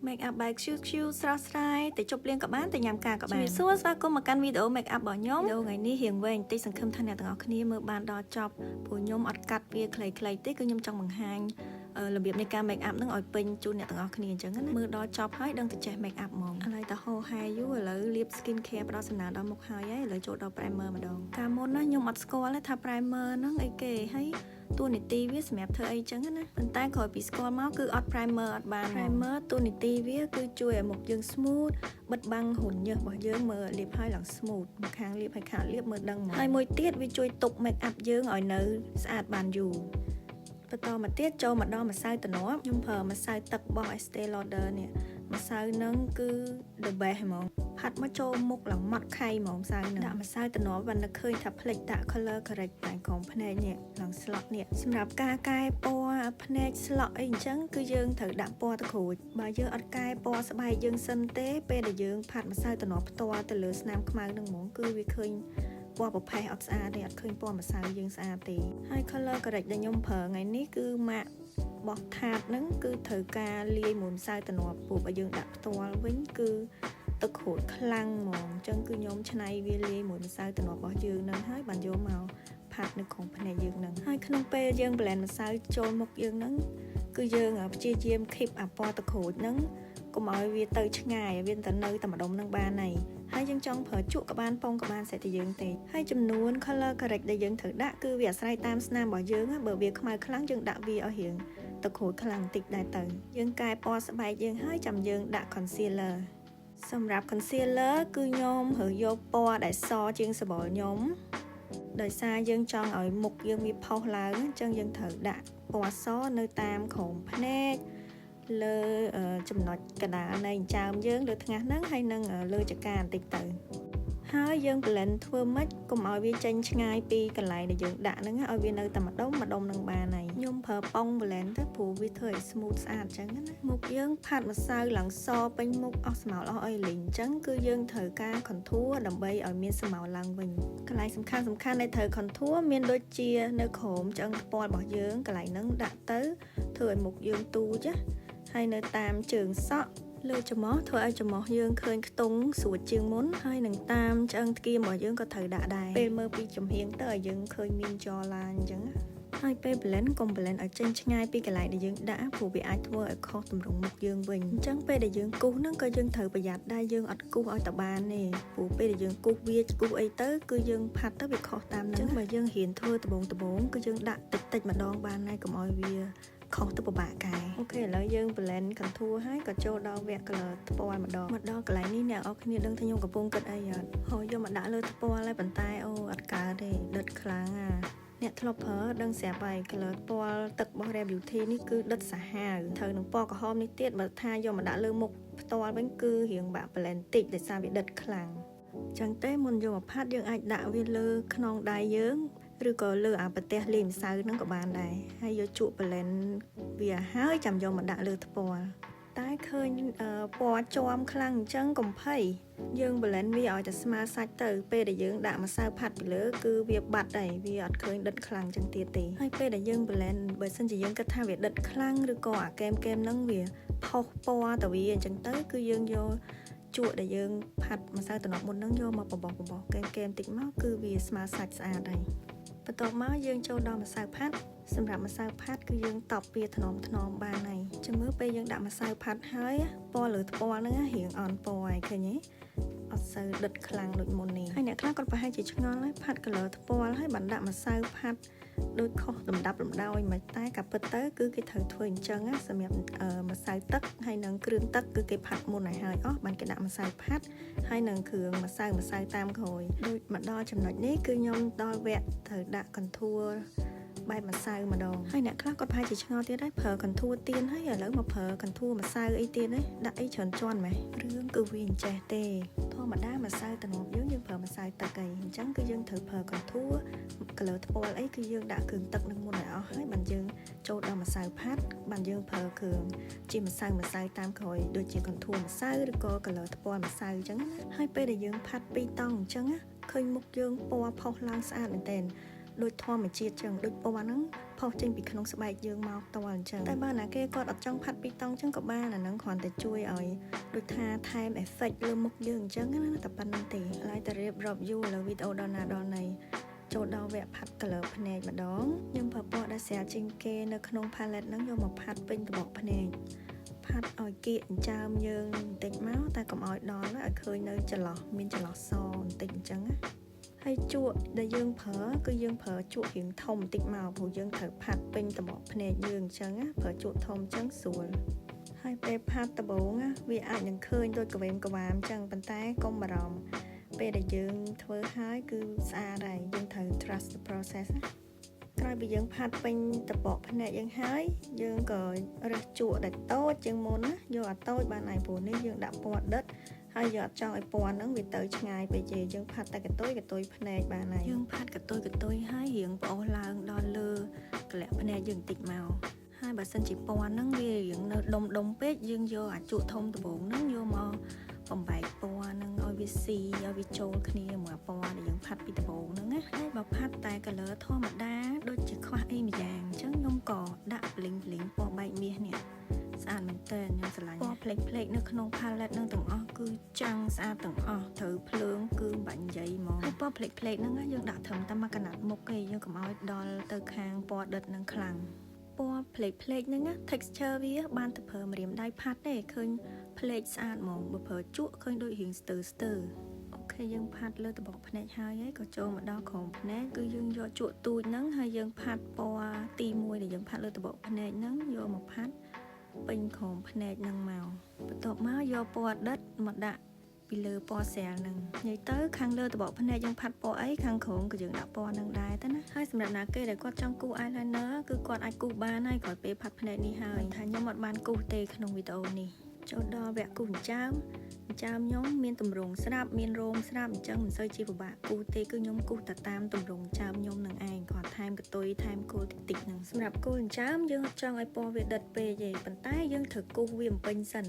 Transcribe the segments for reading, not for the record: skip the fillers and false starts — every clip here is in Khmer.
Make up បែប cute cute ស្រស់ស្រាយទៅជប់លៀងក៏បានទៅញ៉ាំការក៏បានជំរាបសួរស្វាគមន៍មកកាន់វីដេអូ make up របស់ខ្ញុំវីដេអូថ្ងៃនេះរៀងវែងបន្តិចសង្ឃឹមថាអ្នកទាំងអស់គ្នាមើលបានដល់ចប់ព្រោះខ្ញុំអត់កាត់វាខ្លីៗទេគឺខ្ញុំចង់បង្ហាញរបៀបនៃការ make up ហ្នឹងឲ្យពេញជូនអ្នកទាំងអស់គ្នាអញ្ចឹងណាមើលដល់ចប់ហើយដឹងតែចេះ make up ហ្មងឥឡូវតហោហែយូរឥឡូវលាប skin care ផ្ដល់សំណើមដល់មុខហើយហើយឥឡូវចូលដល់ primer ម្ដងកាលមុនណាខ្ញុំអត់ស្គាល់ទេថា primer ហ្នឹងអីគេហើយតួនាទីវាសម្រាប់ធ្វើអីចឹងណាប៉ុន្តែក្រោយពីស្គាល់មកគឺអត់ primer អត់បាន primer តួនាទីវាគឺជួយឲ្យមុខយើង smooth បិទបាំងរន្ធញើសរបស់យើងមើលលាបហើយឡើង smooth ម្ខាងលាបហើយខាងលាបមើលដឹងមកហើយមួយទៀតវាជួយទប់ make up យើងឲ្យនៅស្អាតបានយូរបន្តមកទៀតចូលមកដល់ម្សៅទ្រនាប់ខ្ញុំប្រើម្សៅទឹករបស់ Estee Lauder នេះម្សៅហ្នឹងគឺ the best ហ្មងផាត់មកចូលមុខឡើងម៉ត់ខៃហ្មងម្សៅហ្នឹងដាក់ម្សៅទ្រនាប់បាននឹកឃើញថាភ្លេចដាក់ color correct តែក្រោមភ្នែកនេះឡើងស្លក់នេះសម្រាប់ការកែពណ៌ភ្នែកស្លក់អីអញ្ចឹងគឺយើងត្រូវដាក់ពណ៌ទឹកក្រូចបើយើងអត់កែពណ៌ស្បែកយើងសិនទេពេលដែលយើងផាត់ម្សៅទ្រនាប់ផ្ទាល់ទៅលើស្នាមខ្មៅហ្នឹងហ្មងគឺវាឃើញពណ៌ប្រផេះអត់ស្អាតទេអត់ឃើញពណ៌ម្សៅយើងស្អាតទេហើយ color correct ដែលខ្ញុំប្រើថ្ងៃនេះគឺម៉ាក់បោះថាតហ្នឹងគឺត្រូវការលាយមួយម្សៅទ្រនាប់ព្រោះបើយើងដាក់ផ្ទាល់វិញគឺទឹកក្រូចខ្លាំងហ្មងអញ្ចឹងគឺខ្ញុំច្នៃវាលាយមួយម្សៅទ្រនាប់របស់យើងហ្នឹងហើយបានយកមកផាត់នៅក្នុងភ្នែកយើងហ្នឹងហើយក្នុងពេលយើង blend ម្សៅចូលមុខយើងហ្នឹងគឺយើងព្យាយាម keep អាពណ៌ទឹកក្រូចហ្នឹងកុំឲ្យវាទៅឆ្ងាយឲ្យវាទៅនៅតែម្ដុំហ្នឹងបានហើយហើយយើងចង់ប្រើជក់ក៏បានប៉ុងក៏បានស្រេចតែយើងទេហើយចំនួន color correct ដែលយើងត្រូវដាក់គឺវាអាស្រ័យតាមស្នាមរបស់យើងបើវាខ្មៅខ្លាំងយើងដាក់វាឲ្យរៀងទឹកក្រូចខ្លាំងបន្តិចដែរទៅយើងកែពណ៌ស្បែកយើងហើយចាំយើងដាក់ concealer សម្រាប់ concealer គឺខ្ញុំរើសយកពណ៌ដែលសជាងសម្បុរខ្ញុំដោយសារយើងចង់ឲ្យមុខយើងវាផុសឡើងអញ្ចឹងយើងត្រូវដាក់ពណ៌សនៅតាមក្រោមភ្នែក លើចំណុចកណ្ដាលនៃចិញ្ចើមយើងលើថ្ងាសហ្នឹងហើយនឹងលើចង្កាបន្តិចទៅហើយយើង blend ធ្វើម៉េចកុំឲ្យវាចេញឆ្ងាយពីកន្លែងដែលយើងដាក់ហ្នឹងឲ្យវានៅតែម្ដុំម្ដុំនឹងបានហើយខ្ញុំប្រើប៉ុង blend ទៅព្រោះវាធ្វើឲ្យ smooth ស្អាតអញ្ចឹងណាមុខយើងផាត់ម្សៅឡើងសពេញមុខអស់ស្មៅអស់អីលីងអញ្ចឹងគឺយើងត្រូវការ contour ដើម្បីឲ្យមានស្មៅឡើងវិញកន្លែងសំខាន់សំខាន់ដែលត្រូវ contour មានដូចជានៅក្រោមឆ្អឹងថ្ពាល់របស់យើងកន្លែងហ្នឹងដាក់ទៅធ្វើឲ្យមុខយើងទូចណាហើយនៅតាមជើងសក់លើច្រមុះធ្វើឲ្យច្រមុះយើងឃើញខ្ទង់ស្រួចជាងមុនហើយនឹងតាមឆ្អឹងថ្គាមរបស់យើងក៏ត្រូវដាក់ដែរពេលមើលពីចំហៀងទៅឲ្យយើងឃើញមាន jawline អញ្ចឹងណាហើយពេល blend កុំ blend ឲ្យចេញឆ្ងាយពីកន្លែងដែលយើងដាក់ព្រោះវាអាចធ្វើឲ្យខុសទម្រង់មុខយើងវិញអញ្ចឹងពេលដែលយើងគូសហ្នឹងក៏យើងត្រូវប្រយ័ត្នដែរយើងអត់គូសឲ្យតបានទេព្រោះពេលដែលយើងគូសវាគូសអីទៅគឺយើងផាត់ទៅវាខុសតាមហ្នឹងអញ្ចឹងបើយើងរៀនធ្វើដបងដបងគឺយើងដាក់តិចតិចម្ដងបានហើយកុំឲ្យវាខុសទៅពិបាកកែOK ឥឡូវយើង blend contour ហើយក៏ចូលដល់វគ្គ color ថ្ពាល់ម្ដងមកដល់កន្លែងនេះអ្នកនរគ្នាដឹងថាខ្ញុំកំពុងគិតអីអត់ហូរយកមកដាក់លើថ្ពាល់ហើយប៉ុន្តែអូអត់កើតទេដិតខ្លាំងអាអ្នកធ្លាប់ប្រើដឹងស្រាប់ហើយ color ពណ៌ទឹករបស់ Rare Beauty នេះគឺដិតសាហាវត្រូវនឹងពណ៌ក្រហមនេះទៀតបើថាយកមកដាក់លើមុខផ្ទាល់វិញគឺរៀងបាក់ blend តិចដោយសារវាដិតខ្លាំងចឹងទេមុនយកមកផាត់យើងអាចដាក់វាលើខ្នងដៃយើងឬក៏លើអាប្រទេសលាយម្សៅហ្នឹងក៏បានដែរហើយយកជក់ blend វាហើយចាំយកមកដាក់លើថ្ពាល់តែឃើញពណ៌ជាំខ្លាំងអញ្ចឹងកំភៃយើង blend វាឲ្យតែស្មើសាច់ទៅពេលដែលយើងដាក់ម្សៅផាត់ពីលើគឺវាបាត់ហើយវាអត់ឃើញដិតខ្លាំងអញ្ចឹងទៀតទេហើយពេលដែលយើង blend បើសិនជាយើងគិតថាវាដិតខ្លាំងឬក៏អាកែមកែមហ្នឹងវាផុសពណ៌ទៅវាអញ្ចឹងទៅគឺយើងយកជក់ដែលយើងផាត់ម្សៅតំណប់មុនហ្នឹងយកមកបបោះបបោះកែមកែមតិចមកគឺវាស្មើសាច់ស្អាតហើយបន្ទាប់មកយើងចូលដល់ម្សៅផាត់សម្រាប់ម្សៅផាត់គឺយើងតប់វាថ្នមថ្នមបានហើយចាំមើលពេលយើងដាក់ម្សៅផាត់ហើយពណ៌លើថ្ពាល់ហ្នឹងរៀងអន់ពណ៌ហើយឃើញទេអត់សូវដិតខ្លាំងដូចមុននេះហើយអ្នកខ្លះគាត់ប្រហែលជាឆ្ងល់ហើយផាត់ color ថ្ពាល់ហើយបានដាក់ម្សៅផាត់ដូចខុសលំដាប់លំដោយមិនតែក៏ពិតទៅគឺគេត្រូវធ្វើអញ្ចឹងសម្រាប់ម្សៅទឹកហើយនឹងគ្រឿងទឹកគឺគេផាត់មុនឲ្យហើយអស់បានគេដាក់ម្សៅផាត់ហើយនឹងគ្រឿងម្សៅម្សៅតាមក្រោយដូចមកដល់ចំណុចនេះគឺខ្ញុំដល់វគ្គត្រូវដាក់ contour បែបម្សៅម្ដងហើយអ្នកខ្លះគាត់ប្រហែលជាឆ្ងល់ទៀតហើយប្រើ contour ទៀនហើយឥឡូវមកប្រើ contour ម្សៅអីទៀតហ៎ដាក់អីច្រើនជាន់ម៉េះរឿងគឺវាអញ្ចេះទេធម្មតាម្សៅតំណប់យើងយើងប្រើម្សៅទឹកអីអញ្ចឹងគឺយើងត្រូវប្រើ contour color ថ្ពាល់អីគឺយើងដាក់គ្រឿងទឹកនឹងមុនឲ្យអស់ហើយបានយើងចូលដល់ម្សៅផាត់បានយើងប្រើគ្រឿងជាម្សៅម្សៅតាមក្រោយដូចជា contour ម្សៅឬក៏ color ថ្ពាល់ម្សៅអញ្ចឹងណាហើយពេលដែលយើងផាត់ពីរតង់អញ្ចឹងណាឃើញមុខយើងពណ៌ផុសឡើងស្អាតមែនទែន ដូចធម្មជាតិចឹងដូចពណ៌ហ្នឹងផុសចេញពីក្នុងស្បែកយើងមកតអញ្ចឹងតែបើណាគេគាត់អត់ចង់ផាត់ពីរតង់ចឹងក៏បានអាហ្នឹងគ្រាន់តែជួយឲ្យដូចថាថែម effect លើមុខយើងអញ្ចឹងណាតែប៉ុណ្្នឹងទេឡើយតែរៀបរាប់យូរឥឡូវវីដេអូដល់ណាដល់ណីចូលដល់វគ្គផាត់ color ភ្នែកម្ដងខ្ញុំប្រើពណ៌ដែលស្រាលជាងគេនៅក្នុង palette ហ្នឹងយកមកផាត់ពេញត្របកភ្នែកផាត់ឲ្យគៀកចិញ្ចើមយើងបន្តិចមកតែកុំឲ្យដល់ឲ្យឃើញនៅចន្លោះមានចន្លោះសបន្តិចអញ្ចឹងណាហើយជក់ដែលយើងប្រើគឺយើងប្រើជក់រៀងធំបន្តិចមកព្រោះយើងត្រូវផាត់ពេញត្របកភ្នែកយើងអញ្ចឹងណាប្រើជក់ធំអញ្ចឹងស្រួលហើយពេលផាត់ដំបូងណាវាអាចនឹងឃើញដូចកវេមកវាមអញ្ចឹងប៉ុន្តែកុំបារម្ភពេលដែលយើងធ្វើហើយគឺស្អាតហើយយើងត្រូវ trust the process ណាក្រោយពីយើងផាត់ពេញត្របកភ្នែកយើងហើយយើងក៏រើសជក់ដែលតូចជាងមុនណាយកអាតូចបានហើយព្រោះនេះយើងដាក់ពណ៌ដិតហើយយើងអត់ចង់ឲ្យពណ៌ហ្នឹងវាទៅឆ្ងាយពេកទេយើងផាត់តែកតុយកតុយភ្នែកបានហើយយើងផាត់កតុយកតុយហើយរៀងប្អូសឡើងដល់លើកលៈភ្នែកយើងបន្តិចមកហើយបើសិនជាពណ៌ហ្នឹងវារៀងនៅដុំដុំពេកយើងយកអាជក់ធំដំបូងហ្នឹងយកមកបំបែកពណ៌ហ្នឹងឲ្យវាស៊ីឲ្យវាចូលគ្នាមួយពណ៌ដែលយើងផាត់ពីដំបូងហ្នឹងណាហើយបើផាត់តែ color ធម្មតាដូចជាខ្វះអីម្យ៉ាងអញ្ចឹងខ្ញុំក៏ដាក់ bling bling ពណ៌បែកមាសនេះស្អាតមែនតើខ្ញុំស្រឡាញ់ពណ៌ផ្លេកផ្លេកនៅក្នុង palette ហ្នឹងទាំងអស់គឺចាំងស្អាតទាំងអស់ត្រូវភ្លើងគឺមិនបាញ់និយាយហ្មងហើយពណ៌ផ្លេកផ្លេកហ្នឹងយើងដាក់ត្រឹមតែមួយកណាត់មុខទេយើងកុំឲ្យដល់ទៅខាងពណ៌ដិតហ្នឹងខ្លាំងពណ៌ផ្លេកផ្លេកហ្នឹងណា texture វាបានទៅប្រើម្រាមដៃផាត់ទេឃើញផ្លេកស្អាតហ្មងបើប្រើជក់ឃើញដូចរៀងស្ទើស្ទើOK យើងផាត់លើត្របកភ្នែកហើយហើយក៏ចូលមកដល់ក្រោមភ្នែកគឺយើងយកជក់ទូចហ្នឹងហើយយើងផាត់ពណ៌ទី1ដែលយើងផាត់លើត្របកភ្នែកហ្នឹងយកមកផាត់ពេញក្រោមភ្នែកហ្នឹងមកបន្ទាប់មកយកពណ៌ដិតមកដាក់ពីលើពណ៌ស្រាលហ្នឹងនិយាយទៅខាងលើត្របកភ្នែកយើងផាត់ពណ៌អីខាងក្រោមក៏យើងដាក់ពណ៌ហ្នឹងដែរទៅណាហើយសម្រាប់ណាគេដែលគាត់ចង់គូស eyeliner គឺគាត់អាចគូសបានហើយក្រោយពេលផាត់ភ្នែកនេះហើយថាខ្ញុំអត់បានគូសទេក្នុងវីដេអូនេះចូលដល់វគ្គគូសចិញ្ចើមចិញ្ចើមខ្ញុំមានទម្រង់ស្រាប់មានរោមស្រាប់អញ្ចឹងមិនសូវជាពិបាកគូសទេគឺខ្ញុំគូសតែតាមទម្រង់ចិញ្ចើមខ្ញុំនឹងឯងគាត់ថែមកតុយថែមគោលតិចតិចហ្នឹងសម្រាប់គោលចិញ្ចើមយើងអត់ចង់ឲ្យពណ៌វាដិតពេកទេប៉ុន្តែយើងត្រូវគូសវាបំពេញសិន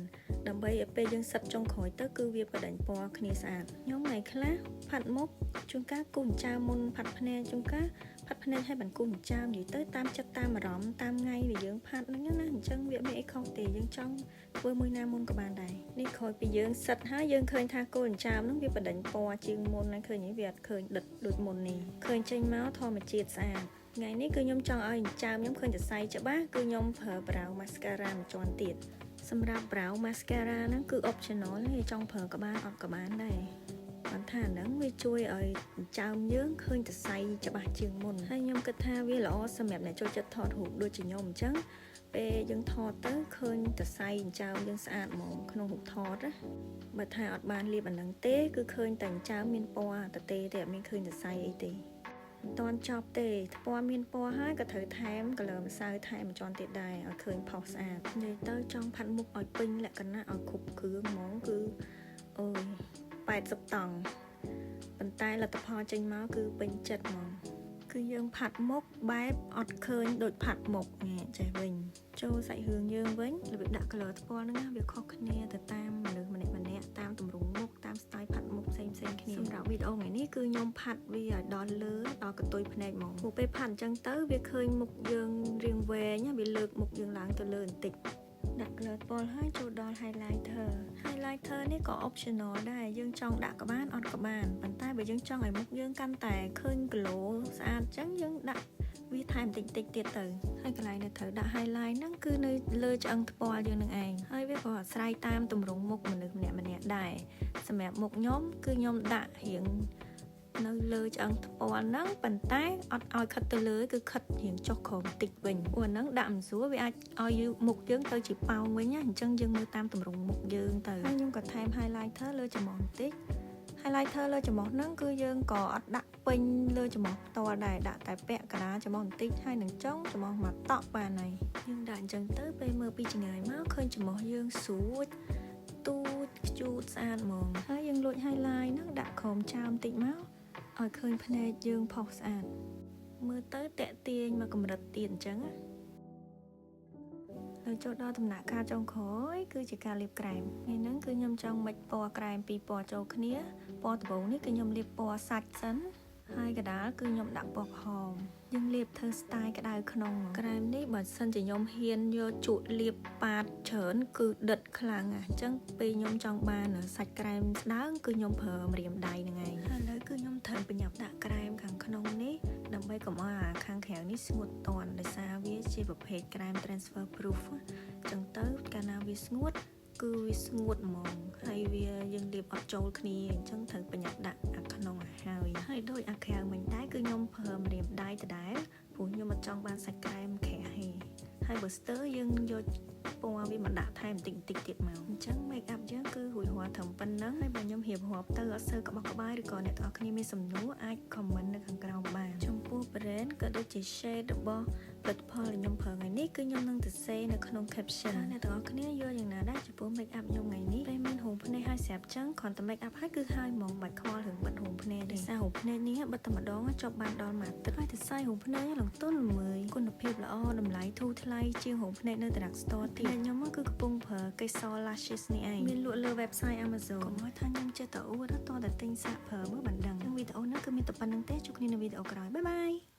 ដើម្បីឲ្យពេលយើងសិតចុងក្រោយទៅគឺវាបដិញពណ៌គ្នាស្អាតខ្ញុំថ្ងៃខ្លះផាត់មុខជួនកាលគូសចិញ្ចើមមុនផាត់ភ្នែកជួនកាលផាត់ភ្នែកឲ្យបានគូសចិញ្ចើមនិយាយទៅតាមចិត្តតាមអារម្មណ៍តាមថ្ងៃដែលយើងផាត់ហ្នឹងណាអញ្ចឹងវាមានអីខុសទេយើងចង់ធ្វើមួយណាមុនក៏បានដែរនេះក្រោយពីយើងសិតហើយយើងឃើញថាគោលចិញ្ចើមហ្នឹងវាបដិញពណ៌ជាងមុនហ្នឹងឃើញវាអត់ឃើញដិតដូចមុននេះឃើញចេញមកធម្មជាតិស្អាតថ្ងៃនេះគឺខ្ញុំចង់ឲ្យចិញ្ចើមខ្ញុំឃើញសរសៃច្បាស់គឺខ្ញុំប្រើ brow mascara មួយជាន់ទៀតសម្រាប់ brow mascara ហ្នឹងគឺ optional ទេចង់ប្រើក៏បានអត់ក៏បានដែរបានថាហ្នឹងវាជួយឲ្យចិញ្ចើមយើងឃើញសរសៃច្បាស់ជាងមុនហើយខ្ញុំគិតថាវាល្អសម្រាប់អ្នកចូលចិត្តថតរូបដូចជាខ្ញុំអញ្ចឹងពេលយើងថតទៅឃើញសរសៃចិញ្ចើមយើងស្អាតហ្មងក្នុងរូបថតណាបើថាអត់បានលាបអាហ្នឹងទេគឺឃើញតែចិញ្ចើមមានពណ៌តទេទេអត់មានឃើញសរសៃអីទេមិនតាន់ចប់ទេពណ៌មានពណ៌ហើយក៏ត្រូវថែម color ម្សៅថែមមួយជាន់ទៀតដែរឲ្យឃើញផុសស្អាតនិយាយទៅចង់ផាត់មុខឲ្យពេញលក្ខណៈឲ្យគ្រប់គ្រឿងហ្មងគឺអូយ80តង់ប៉ុន្តែលទ្ធផលចេញមកគឺពេញចិត្តហ្មងគឺយើងផាត់មុខបែបអត់ឃើញដូចផាត់មុខញ៉ែចេះវិញចូលសាច់រឿងយើងវិញរបៀបដាក់ color ថ្ពាល់ហ្នឹងណាវាខុសគ្នាទៅតាមមនុស្សម្នាក់ម្នាក់តាមទម្រង់មុខតាម style ផាត់មុខផ្សេងផ្សេងគ្នាសម្រាប់វីដេអូថ្ងៃនេះគឺខ្ញុំផាត់វាឲ្យដល់លើដល់កន្ទុយភ្នែកហ្មងព្រោះពេលផាត់អញ្ចឹងទៅវាឃើញមុខយើងរាងវែងវាលើកមុខយើងឡើងទៅលើបន្តិចដាក់ color ពណ៌ហើយចូលដល់ highlighter highlighter នេះក៏ optional ដែរយើងចង់ដាក់ក៏បានអត់ក៏បានប៉ុន្តែបើយើងចង់ឲ្យមុខយើងកាន់តែឃើញ glow ស្អាតអញ្ចឹងយើងដាក់វាថែមតិចតិចទៀតទៅហើយកន្លែងដែលត្រូវដាក់ highlight ហ្នឹងគឺនៅលើឆ្អឹងថ្ពាល់យើងនឹងឯងហើយវាក៏អាស្រ័យតាមទម្រង់មុខមនុស្សម្នាក់ម្នាក់ដែរសម្រាប់មុខខ្ញុំគឺខ្ញុំដាក់រៀងនៅលើឆ្អឹងថ្ពាល់ហ្នឹងប៉ុន្តែអត់ឲ្យខិតទៅលើគឺខិតរៀងចុះក្រោមតិចវិញព្រោះអាហ្នឹងដាក់មិនស្រួលវាអាចឲ្យមុខយើងទៅជាប៉ោងវិញណាអញ្ចឹងយើងមើលតាមទម្រង់មុខយើងទៅហើយខ្ញុំក៏ថែម highlighter លើច្រមុះបន្តិច highlighter លើច្រមុះហ្នឹងគឺយើងក៏អត់ដាក់ពេញលើច្រមុះផ្ទាល់ដែរដាក់តែពាក់កណ្ដាលច្រមុះបន្តិចហើយនឹងចុងច្រមុះមកតក់បានហើយយើងដាក់អញ្ចឹងទៅពេលមើលពីចម្ងាយមកឃើញច្រមុះយើងស្រួចទូចខ្ជូតស្អាតហ្មងហើយយើងលួច highlight ហ្នឹងដាក់ក្រោមចើមតិចមកឲ្យឃើញភ្នែកយើងផុសស្អាតមើលទៅតាក់ទាញមកកម្រិតទៀតអញ្ចឹងណាហើយចូលដល់ដំណាក់កាលចុងក្រោយគឺជាការលាបក្រែមថ្ងៃហ្នឹងគឺខ្ញុំចង់មិចពណ៌ក្រែមពីរពណ៌ចូលគ្នាពណ៌ដំបូងនេះគឺខ្ញុំលាបពណ៌សាច់សិន ហើយកដាលគឺខ្ញុំដាក់ពណ៌ក្រហមយើងលាបធ្វើ style ក្តៅក្នុងក្រែមនេះបើសិនជាខ្ញុំហ៊ានយកជក់លាបប៉ាតច្រើនគឺដិតខ្លាំងណាស់អញ្ចឹងពេលខ្ញុំចង់បានសាច់ក្រែមស្ដើងគឺខ្ញុំប្រើម្រាមដៃហ្នឹងឯងហើយឥឡូវគឺខ្ញុំត្រូវប្រញាប់ដាក់ក្រែមខាងក្នុងនេះដើម្បីកុំឲ្យអាខាងក្រៅនេះស្ងួតតាន់ដោយសារវាជាប្រភេទក្រែម transfer proof អញ្ចឹងទៅកាលណាវាស្ងួតគឺវាស្ងួតហ្មងហើយវាយើងលាបអត់ចូលគ្នាអញ្ចឹងត្រូវប្រញាប់ដាក់អាក្នុងឲ្យហើយហើយដូចអាក្រៅមិញដែរគឺខ្ញុំប្រើម្រាមដៃដដែលព្រោះខ្ញុំអត់ចង់បានសាច់ក្រែមក្រាស់ទេហើយបើស្ទើយើងយកពណ៌វាមកដាក់ថែមបន្តិចបន្តិចទៀតមកអញ្ចឹង make up យើងគឺរួចរាល់ត្រឹមប៉ុណ្ណឹងហើយបើខ្ញុំរៀបរាប់ទៅអត់សូវក្បោះក្បាយឬក៏អ្នកទាំងអស់គ្នាមានសំណួរអាច comment នៅខាងក្រោមបានចំពោះ brand ក៏ដូចជា shade របស់ផលិតផលដែលខ្ញុំប្រើថ្ងៃនេះគឺខ្ញុំនឹងសរសេរនៅក្នុង caption អ្នកទាំងអស់គ្នាយល់យ៉ាងណាដែរចំពោះ make up ខ្ញុំថ្ងៃនេះពេលមានរោមភ្នែកហើយស្រាប់ចឹងគ្រាន់តែ make up ហើយគឺហើយហ្មងបាច់ខ្វល់រឿងបិទរោមភ្នែកដោយសាររោមភ្នែកនេះបិទតែម្ដងជាប់បានដល់មួយអាទិត្យហើយទៅសាយរោមភ្នែកឡើងទន់ល្មើយគុណភាពល្អតម្លៃធូរថ្លៃជាងរោមភ្នែកនៅ drug store ទៀតខ្ញុំគឺកំពុងប្រើ Kesor Lashes នេះឯងមានលក់លើ website Amazon កុំឲ្យថាខ្ញុំចេះតែអួតតតែទិញសាកប្រើមើលបានដឹងវីដេអូនេះគឺមានតែប៉ុណ្ណឹងទេជួបគ្នានៅវីដេអូក្រោយ bye bye.